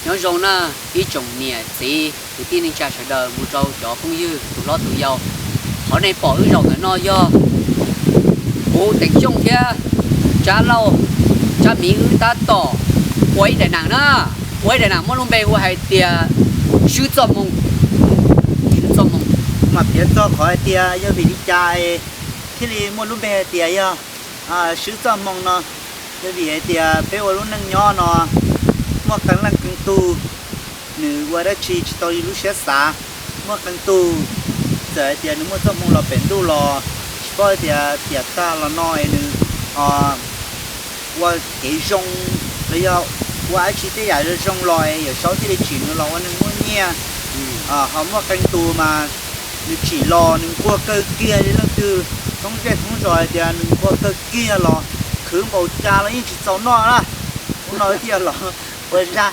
Nyob zoo na, ib tsoom niam txiv kwv tij neej tsa sawv daws mus rau cov phooj ywg tus hlob tus yau, qhov nej pom wb zaum ntawm no yog kuv Teem Xyooj thiab Tsab Lauj, Tsab Miv wb tab tom ua ib daim neem na, ua ib daim neem muaj lub npe hu hais tias Swb Txoj Moo. Swb Txoj Moo. Mas piav txog qhov hais tias yog vim li cas thiaj li muaj lub npe hais tias yog Swb Txoj Moo no, yog vim hais tias peb ua lub neej nyob no muaj qee leej qee tug nws ua dab tsi tsis tau li lub siab xav, muaj qee tug txawm hais tias nws muaj txoj hmoo los pem ntuj los tsis paub hais tias tiam tag los no es nws ua kev zoo los yog ua dab tsi tej yam zoo los es Yawm Saub thiaj li tsim nws los ua neeg muaj nyiaj. Ho muaj qee tus mas nws tsim los nws nquag kawg kiag li leej twg thoob zej thoob zos hais tias nws nquag kawg kiag los khwv npaum cas los yeej tsis txaus noj na. Hnub no thiaj los ua zaj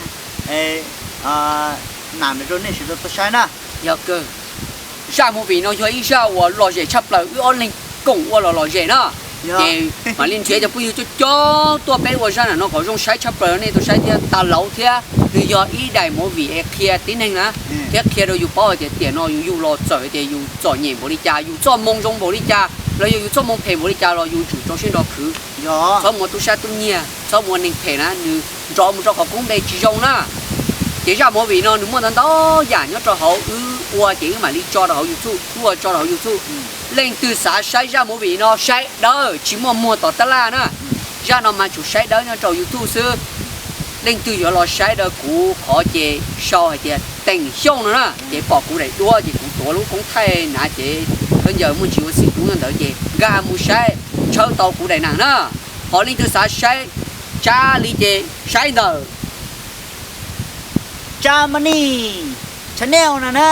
nam ntawm rau nej sawv daws tau saib na. Yog kawg, zaj movie no yog ib zaj uas lom zem tshaj plaws, wb ob leeg koom ua los lom zem na. Ces mam li nrhiav cov phooj ywg coob coob tuaj peb ua zaj nam no kom zoo saib tshaj plaws nej tau saib thiab tas lauv thiab. Nws yog ib daim movie es qhia tib neeg na, thiab qhia rau yus paub hais tias tiam no yus yug los txawm tias yus txom nyem npaum li cas, yus txoj moo zoo npaum li cas los yog yus txoj moo phem npaum li cas los yus tsum rau siab nrog khwv. Txhob mus ua tub sab tub nyiag, txhob mus ua neeg phem na, nws nrov mus rau qhov koob npe tsis zoo na. Ces zaj movie no nws muaj ntau ntau yam nyob rau hauv, wb ua ces wb mam li tso rau hauv YouTube, wb ua tso rau hauv YouTube. Leej twg xav saib zaj movie no saib dawb tsis muaj muag tom tab laj na. Zaj no mas tsuas saib dawb nyob rau YouTube xwb. Leej twg yuav los saib dawb kuv qhov ces sau hais tias Teem Xyooj no na, ces pom kuv daim duab ces kuv tuav lub koob thaij na ces khaub ncaws muaj ntsis ua xim dub nyob ntawd ces nkag mus saib tshawb tau kuv daim neem na. Ho leej twg xav saib Tsab li ces saib ntawm Tsab Money Channel no na.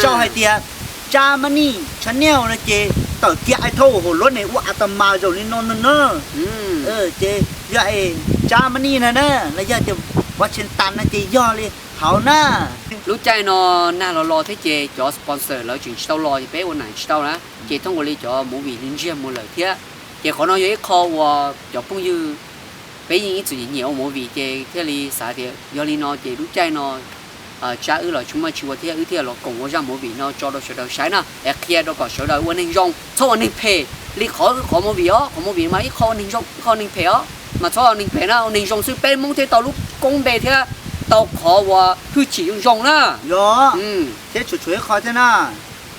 Sau hais tias Tsab Money Channel no ces tawm kiag ai thauj hauv luab ne ua a ta mas zaum li no no na. Ces yog es Tsab Money no na los yog tias Pov Tsheej Tas no ces yog li hauv na. Lub caij no nag los los thiab ces cov sponsor lawv tseem tsis tau los ces peb ua neem tsis tau na, ces thooj ua li cov movie li ntsiag mus lawm thiab. Ces qhov no yog ib qho uas cov phooj ywg peb yeej ib txwm nyiam ua movie ces thiaj li xav tias yog li no ces lub caij no Tsab wb los tsis muaj tsis ua thiab wb thiaj los koom ua zaj movie no tso rau sawv daws saib na, es qhia rau kom sawv daws ua neeg zoo txhob ua neeg phem li qhov wb qhov movie os. Qhov movie mas ib qho ua neeg zoo ib qho ua neeg phem os, mas txhob ua neeg phem na, ua neeg zoo xwb peb Hmoob thiaj tau lub koob npe thiab tau qhov uas hwj chim zoo zoo na. Yog, thiab tshuav tshuav ib qho thiab na,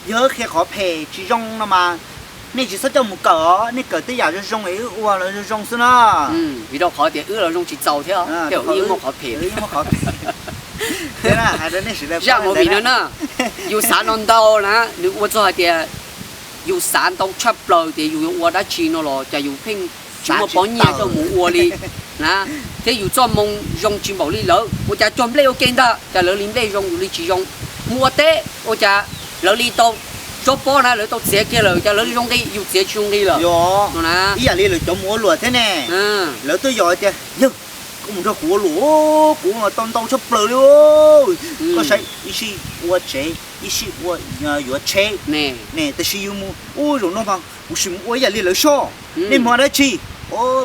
yog wb qhia qhov phem tsis zoo no mas nej tsis txhob coj mus kawm os, nej kawm tej yam zoo zoo es wb ua los zoo zoo xwb na. Vim rau qhov tias wb los zoo tsis txaus thiab, thiab wb yeej muaj qhov phem. Zaj movie no na, yus xav no ntau na, nws ua txog hais tias yus xav ntau tshaj plaws tias yus yuav ua dab tsi no los cas yus pheej tsis muaj pob nyiaj coj mus ua li na, thiab yus txoj moo zoo tsis npaum li lawv, ua cas cog nplej ua ke ntag cas lawv li nplej zoo yus li tsis zoo, mus ua teb ua cas lawv li tau zaub pob na lawv tau txiav kiag lawm cas lawv li zoo nqi yus txiav tsis zoo nqi lawm. Yog no na, ib yam li lawv cov mus ua luam thiab ne, lawv tuaj yog tias yawg, koj mus nrog kuv ua luam, kuv mas tau ntau tshaj plaws li. Koj saib ib sij ua tsev ib sij ua yuav tsheb ne, tab sis yus mus ua zaum no mas kuv sim mus ua ib yam li lawv soj, nej mus ua dab tsi?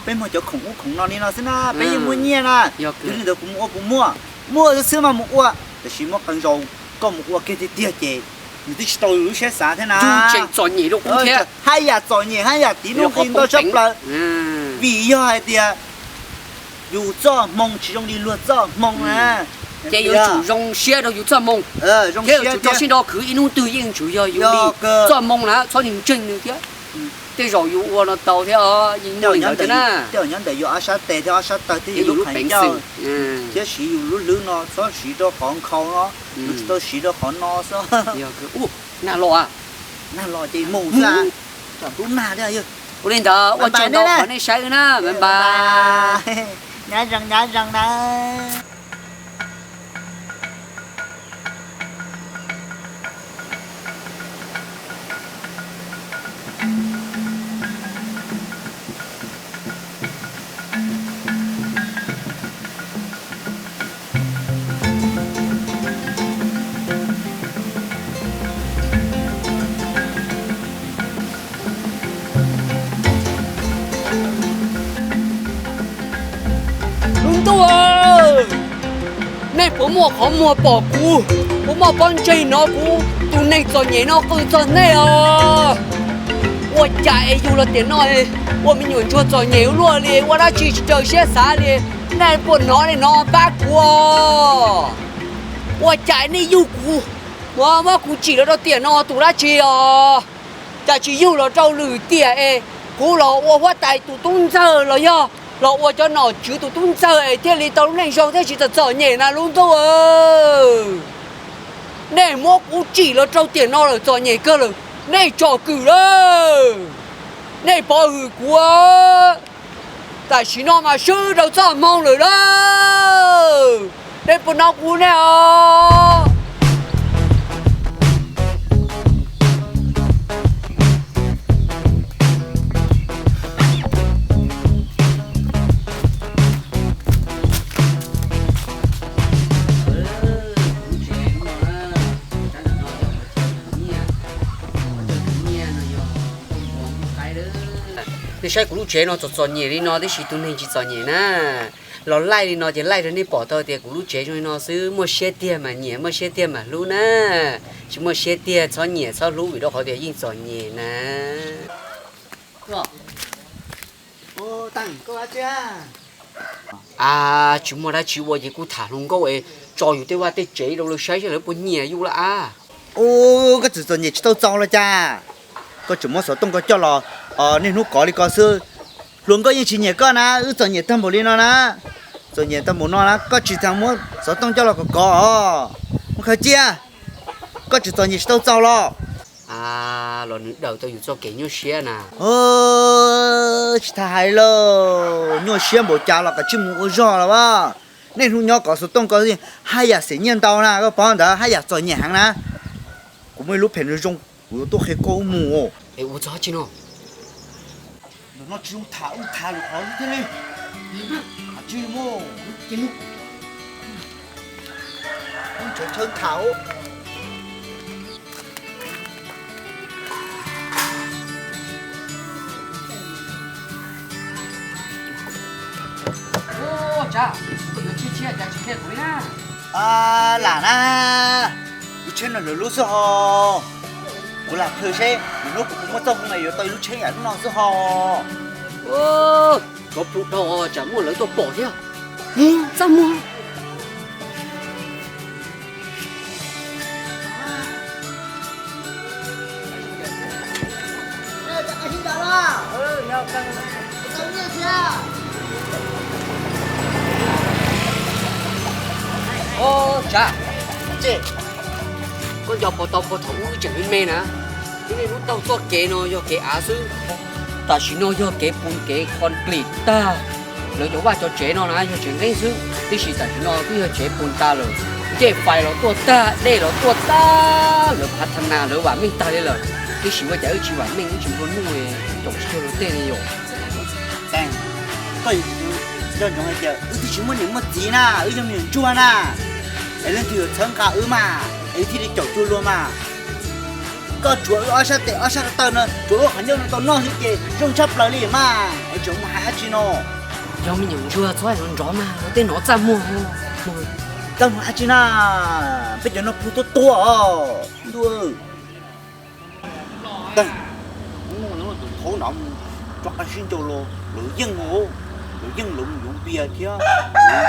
Peb muag cov khoom ub khoom no li no xwb na, peb yeej muaj nyiaj na. Yog li ntawd kuv mus ua puas muaj? Muaj xwb mas mus ua, tab sis muaj qee zaus koj mus ua kiag tiag tiag ces nws twb tsis tau lub siab xav thiab na. Tseem txom nyem rau kuv thiab, haj yam txom nyem haj yam tiv nuj nqi ntau tshaj plaws. Vim yog hais tias yus txoj hmoo tsis zoo li luag txoj hmoo na, ces yuav tsum zoo siab rau yus txoj hmoo thiab yuav tsum rau siab nrog khwv, ib hnub twg yeej tsum yog yus li txoj hmoo na, txhob ntseeg nws thiab. Tej zaum yus ua no tau thiab os, yeej muaj li ntawd thiab na. Tej zaum nyob ntawm yus ob sab tes thiab ob sab taw thiab yus lub peev xwm thiab siv yus lub hlwb no txhob siv rau qhov nkhaus no, yus tsis tau siv rau qhov no xwb. Nag los, nag los ces mus xwb, tsaus ntuj nag thiab. Ua li ntawd ua tsaug ntau qhov nej saib na, bye bye. Nyob zoo nyob zoo na. Lub ntuj, nej Puas muaj qhov muag pom kuv, puas muaj pob ntseg hnov kuv tus neeg txom nyem no qw txog nej os? Ua cas es yug los tiam no ua me nyuam ntsuag txom nyem ua luaj li, ua dab tsi tsis raws siab xav li? Nej puas hnov nej hnov pab kuv os? Ua cas nej yug kuv, muab kuv tsim los rau tiam no tus dab tsi os? Cas tsis yug los rau lwm tiam es kuv los ua huab tais tus tub ntxawg los yog los ua cov nom tswv tus tub ntxawg es thiaj li tau lub neej zoo thiab tsis txom txom nyem na lub ntuj. Nej muab kuv tsim los rau tiam no lawm txom nyem kawg lawm, nej tsom kwm lawm, nej pov hwm kuv. Tam sim no mas swb rau txoj hmoo lawm lauj. Nej puas hnov kuv ne os? Nej saib kuv lub tsev no txom txom nyem li no tib si, tus neeg tsis txom nyem na los laij li no ces laij rau nej pom tau tias kuv lub tsev zoo li no xwb. Muaj siab tiag mas nyiam, muaj siab tiag mas hlub na. Tsis muaj siab tiag txhob nyiam txhob hlub vim rau qhov tias yeej txom nyem na. A, tsis muaj dab tsi ua ces kuj tham hluas nkauj es tso yus tej vaj tej tsev rau lawv saib seb lawv puas nyiam yus lawm a. Ub, koj tseem txom nyem tsis tau txaus los cas? Koj tseem muab xov tooj ko coj los, niaj hnub kov li ko xwb. Hluas nkauj yeej tsis nyiam koj na, wb txom nyem tag npaum li no na. Txom nyem tag npaum no na koj tsis tas muab xov tooj coj los kov kov os. Muab khaws cia, koj tseem txom nyem tsis tau txaus los? Los nws daws tau yus txoj kev nyuaj siab na. Tsis tas hais lauj, nyuaj siab npaum cas los kav tsij mus ua zog los as. Niaj hnub nyob kov xov tooj ko haj yam xeem nyiaj ntau na, koj paub ntawd haj yam txom nyem heev na. Kuv muaj ib lub phem zoo zoo, kuv yuav tuaj qhia koj mus. Es ua txog tsi no? Ntawm no tsis zoo tham, wb tham lwm qhov thiaj li. Tham tsis mus, wb tsis mus. Wb tseem tshawb tham. Ua cas koj yuav tshiab tshiab cas tsis qhia kuv li na? Lam na, kuv tsheb no lwm lub xwb ho. Kuv lam plhws seb lwm hnub kuv puas muaj txoj hmoo yuav tau ib lub tsheb yam lub no xwb ho. Kov pw dhau tsam muaj lawv tuaj pom thiab. Mus, txaj muag. Tsav, koj nco puas tau puag thaum ub wb tseem me me na, wb niaj hnub taug txoj kev no yog kev av xwb. Tam sim no yog kev pun kev concrete tag. Lawv cov vaj cov tsev no na yog tsev nqeeb xwb, tiam sis tam sim no twb yog tsev pun tas lawm. Ncej fais los tuaj tag, dej los tuaj tag, lawv phav tha nas lawv vam meej tag li lawm. Tiam sis ua cas wb tsis vam meej, wb tsis nplua nuj, caum tsis cuag luag tej li yom? Koj nco ntsoov hais tias wb twb tsis muaj niam muaj txiv na, wb yog me nyuam ntsuag na, es leej twg yuav txhawb nqa wb mas, es wb thiaj li caum cuag luag mas. Koj tshuav wb ob sab tes ob sab ko taw no, tshuav wb qhov ncauj no tau noj xwb ces zoo tshaj plaws li mas, es tseem mus hais dab tsi no? Yog me nyuam ntsuag txhob hais nrov nrov mas, ua tej nov txaj muag. Txaj muag dab tsi na, peb cov no pw tuab tuab os ntuj. Thaum no mus rov qab sib ncaus los lawv yeej, lawv yeej lawv mus yuav npias thiab, lawv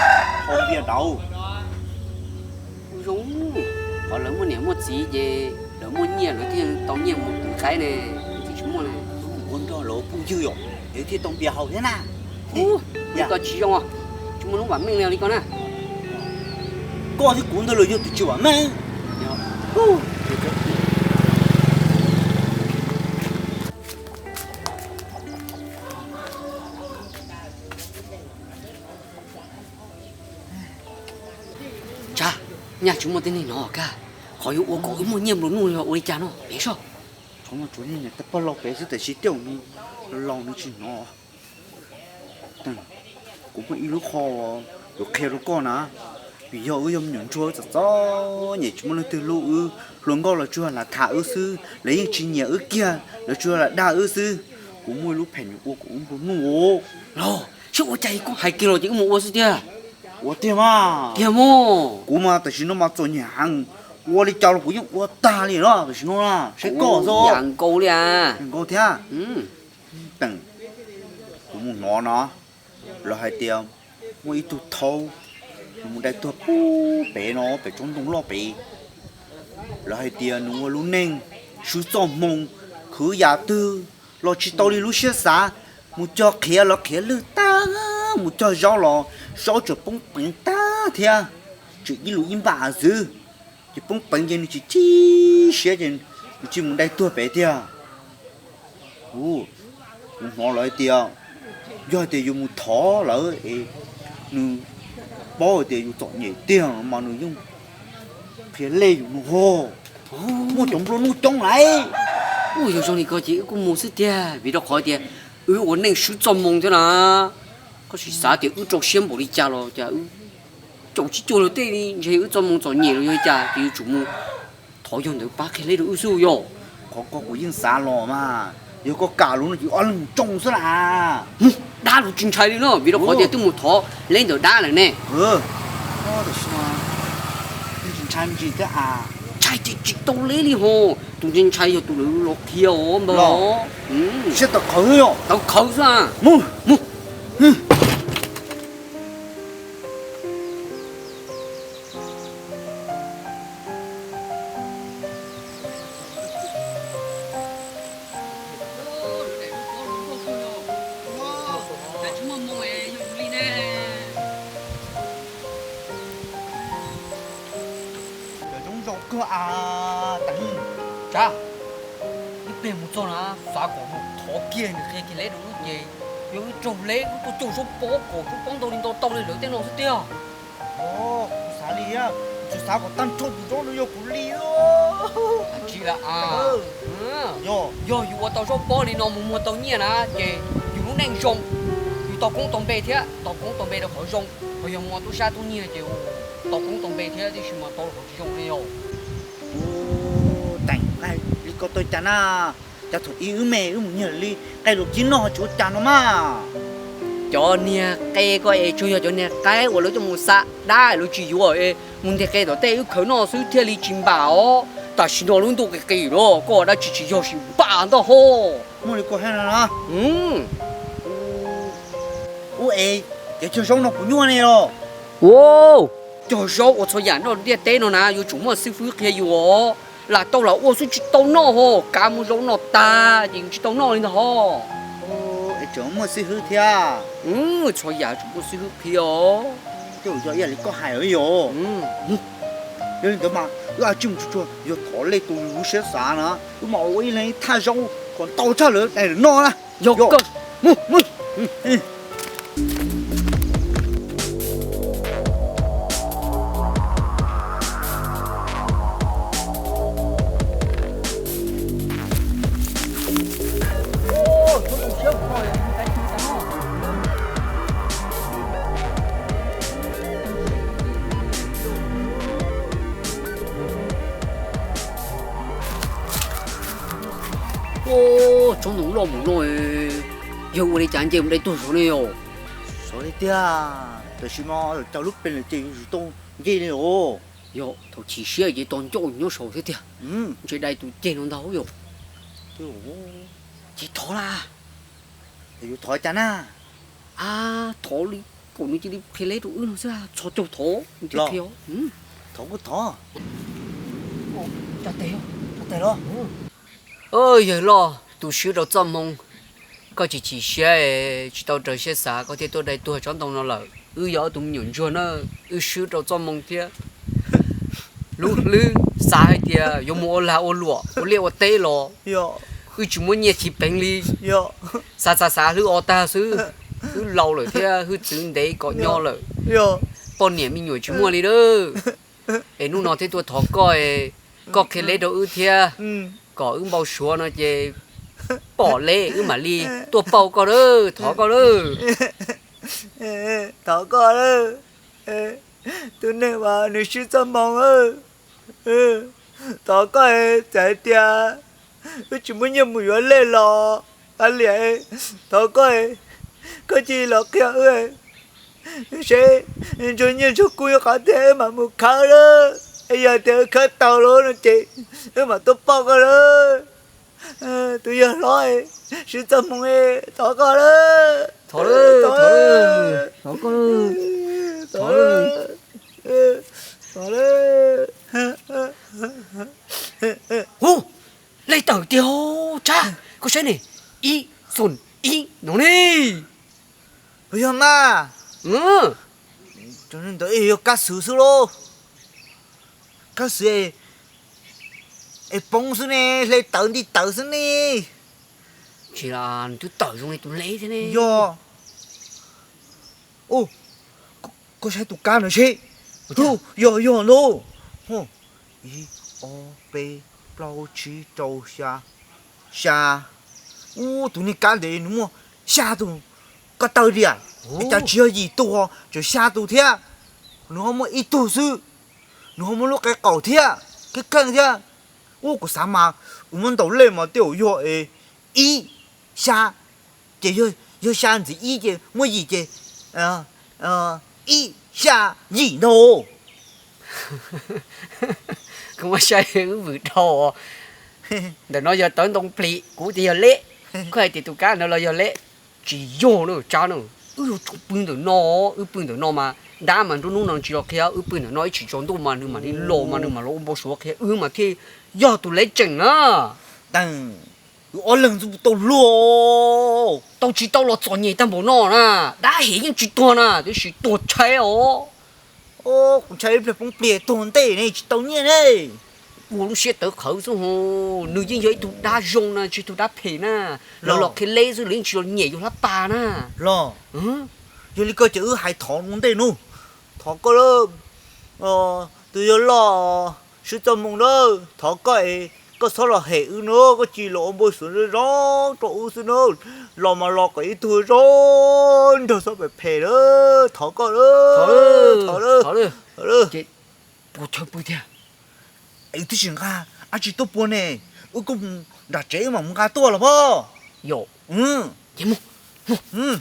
haus npias daud. Zoo, qhov lawv muaj niam muaj txiv ces lawv muaj nyiaj lawv thiaj tau nyiaj mus twv qaib ne, tsis muaj ne. Ua nrog lawv phooj ywg yom, lawv thiaj tau npias haus thiab na. Koj tsis zoo, tsis muaj lub vam meej li li koj na. Koj thiab kuv ntawd los yog tus tsis vam meej. Tsav, nyaj tsis muaj tej neeg hnov kag, qhov yuav ua kom wb muaj nyiaj nplua nuj yog ua li cas no pem soj. Tsuav niag niam tais pog laus pem xwb, tiam sis tej zaum nws laus nws tsis hnov. Kuv muaj ib lub qho yuav qhia rau koj na, vim yog wb yog me nyuam ntsuag txom txom nyem tsis muaj leej twg hlub wb, hluas nkauj los tsuas lam tham wb xwb, lawv yeej tsis nyiam wb kiag, lawv tsuas lam dag wb xwb. Kuv muaj ib lub phem yuav ua kom wb nplua nuj. Los, saib ua cas koj hais kiag los ces wb mus ua xwb tiag. Ua tiag mas. Tiag mas. Kuv mas tam sim no mas txom nyem heev, ua li cas los kuv yeej ua tag li no tam sim no na. Saib koj xwb. Yam nkaus li as. Nkaus thiab. Teem, kuv mus hnov no, lawv hais tias muaj ib tug thaub, nws mus dai tuag pub pem no pem tsob ntoo loj pem. Lawv hais tias nws ua lub neej swb txoj hmoo, khwv yam twg los tsis tau li lub siab xav, mus cog qhiav los qhiav lwj tag, mus cog zaub los zaub tseem poob peev tag thiab, tseem ib lus ib npam xwb. Ces poob peev ces nws tsis chim siab ces nws cia mus dai tuag pem tiag. Kuv, kuv hnov lawv hais tias yog hais tias yus mus thov lawv es nws paub hais tias yus txom nyem tiag mas nws yeej qhia lej yus no ho. Muaj cov nplua nuj coob lawm. Ua yog zoo li ko ces wb kuj mus xwb tiag, vim rau qhov tias wb ua neej swb txoj moo thiab na. Koj sim xav tias wb rau siab npaum li cas los cas wb caum tsis cuag luag tej li, ntshe wb txoj moo txom nyem los yog li cas ces yuav tsum mus thov yog ntawd pab qhia lej rau wb xwb yog. Qhov ko kuv yeej xav los mas, yog koj kam los no ces ob leeg mus tsoo xwb las. Dab los tsis ntshai li no, vim rau qhov tias twb mus thov lej ntawm dab lawm ne. Ntshai ntshai thiab as. Ntshai ces tsis tau lej li ho, tus ntshai ntshai yog tus lawv los qhia os npawg. Siab tawv qhawv yog tawv qhawv xwb. Mus. Cov zoo zog kawg as Teev. Tsav, ib pliag mus txog na, xav kom mus thov kiag nws qhia kiag leb rau wb ces yog wb raug leb wb tuaj caug zaub pob kom zaub pob ntau li ntau tau li lawv tej no xwb tiag. Kuv xav li, tsuas xav kom tag nrho tus zaub no yog kuv li. Tsis lam, yog yus ua tau zaub pob li no mus muag tau nyiaj na ces yus lub neej zoo, yus tau koob tau npe thiab, tau koob tau npe rau qhov zoo, ho yog mus ua tub sab tub nyiag ces tau koob tau npe thiab tab sis mas tau los qhov tsis zoo li yog. Teem, li ko tau cas na? Cas thaum ub wb me wb mus nyiag li qe luam kib noj ho tsis ua cas no mas. Cov niag qe ko es tsuas yog cov niag qaib uas lawv coj mus xa dab lawv tsis yuav es mus ntiag qe tom tej wb khawv noj xwb thiaj li tsis npam os. Tam sim no lub ntuj qis qis los koj ua dab tsi tsis yog sim npam ntag ho. Muaj li ko thiab no na. Ub es, kev cog zaub no puas nyuaj ne los? Ua, cog zaub ua txhua yam noj ntiaj teb no na yuav tsum muaj xib fwb qhia yus os. Lam tau lam ua xwb tsis tau noj ho, kav mus zaub noj tag ces tsis tau noj li ntag ho. Es tseem muaj xib fwb thiab? Txhua yam tsum muaj xib fwb qhia os. Tej zaum yog ib yam li koj hais os yog. Yog li ntawd mas wb ua tsij mus tsuag tsuag, yog thov lej tus lub siab xav na, wb mam ua ib leeg ib thaj zaub kom ntau tshaj lawv daim lawv noj na. Yog kawg. Tsob ntoo loj mus no, yog ua li cas nce mus dai tuag saud ne yom? Saud li tiag, tam sim no cas lub pes lawm ces yuav tsum tau nce li os. Yog thaum chim siab ces tos ncauj nyob saud thiab tiag. Ntshe dai tus ceg no ntag yom. Ces thov las. Yuav thov cas na? A, thov li kom nws cia li qhia leb rau wb no xwb, txhos caug thov nws thiaj qhia. Thov kuj thov. Yawg loj, tu siab rau txoj hmoo, koj tsis chim siab, tsis tau raws siab xav koj thiaj tuaj dai tuag tsob ntoo no lawm. Wb yog ob tug me nyuam ntsuag na, wb swb rau txoj hmoo thiab lub hlwb xav hais tias yuav mus ua lag ua luam ua liaj ua teb los wb tsis muaj nyiaj chiv peev li. Xav xav xav hlwb o tag xwb, wb laus lawm thiab hwj txwv ntev kom nyo lawm. Poj niam me nyuam tsis muaj li lawm. Es hnub no thiaj tuaj thov koj, koj qhia leb rau wb thiab, kom wb npau suav no ces pom leb wb mam li tuaj pauj koj lawm, thov koj lawm. Thov koj lawm, tus neeg uas nws swb txoj hmoo. Thov koj, txawm hais tias wb tsis muaj nyiaj mus yuav lej los, a liam, thov koj, koj cia li los qhia wb. Seb ntsug nyiaj ntsug kub yuav qhov twg wb mam mus khawb lawm. Yog tias wb khawb tau lawm no ces wb mam tuaj pauj koj lawm. Tus yawg hlob, swb txoj hmoo, thov koj lawm. Thov lawm, thov lawm, thov koj lawm, thov lawm, thov lawm. Hu, lej tawm tiag Tsab, koj saib ne, ib xoom ib no ne. Yog mas, ntawd yog kab xwm xwb lauj. Kab xwm es poob xwb ne, hle tawv nti tawv xwb ne. Tsis, nws twb tawm zoo li tus hle thiab ne. Yog, koj saib tus kab ntawd seb. Yog, yog ntag. Ib, ob, peb, plaub, tsib, rau, xya, xya. Ub, tus niag kab ntawd nws muaj xya tus ko taw tiag, es cas tsis yog yim tus, tseem xya tus thiab. Nws ho muaj ib tug xwb, nws ho muaj lub qe qaum thiab, kheej kheej thiab. Ub, kuv xav mas, kuv muab ntaus lej mas tej zaum yog es ib, xya, ces yog xya ntxiv ib ces muaj yim ces ib, xya, yim ntag. Koj muab saib wb vwm dhau. Ntawm no yog tawv ntoo plis, kuv tias yog lej. Koj hais tias tus kab ntawd los yog lej. Tsis yog na Tsab na, wb yuav tsum pw ntawm no, wb pw ntawm no mas dab mas nruab hnub no tsis los qhia, wb pw ntawm no ib tsam tsaus ntuj mas nws mam li los mas nws mam los ua npau suav qhia wb mas thiaj yog tus lej tseem na. Wb ob leeg txuj tau luag, tau tsis tau los txom nyem tag npaum no na, dab hem yeej tsis tuag na, tiam sis tuag tshaib os. Kuv ntshai ib pliag poob pliag tuag ntej ne tsis tau nyiaj ne. Ua lub siab tawv qhawv xwb ho, nws yeej yog ib tug dab zoo na, tsis tug dab phem na. Lawv los qhia lej xwb, lawv yeej tsis los nyem yus hlab pas na. Los, yog li koj ces wb hais thov ua ntej no. Thov koj lawm, tus yawg loj, swb txoj hmoo na, thov koj es koj txhob los hem wb na, koj cia li los ua npau suav zoo zoo rau wb xwb na. Los mas los kom ib tug zoo nraug txhob phem phem na, thov koj lawm. Thov lawm, thov lawm. Ces puas chaw pw tiag? Es twb tsis nqa dab tsi tuaj pua ne, wb kuj mus nram tsev wb mam mus nqa tuaj los pob. Yog, ces mus, mus.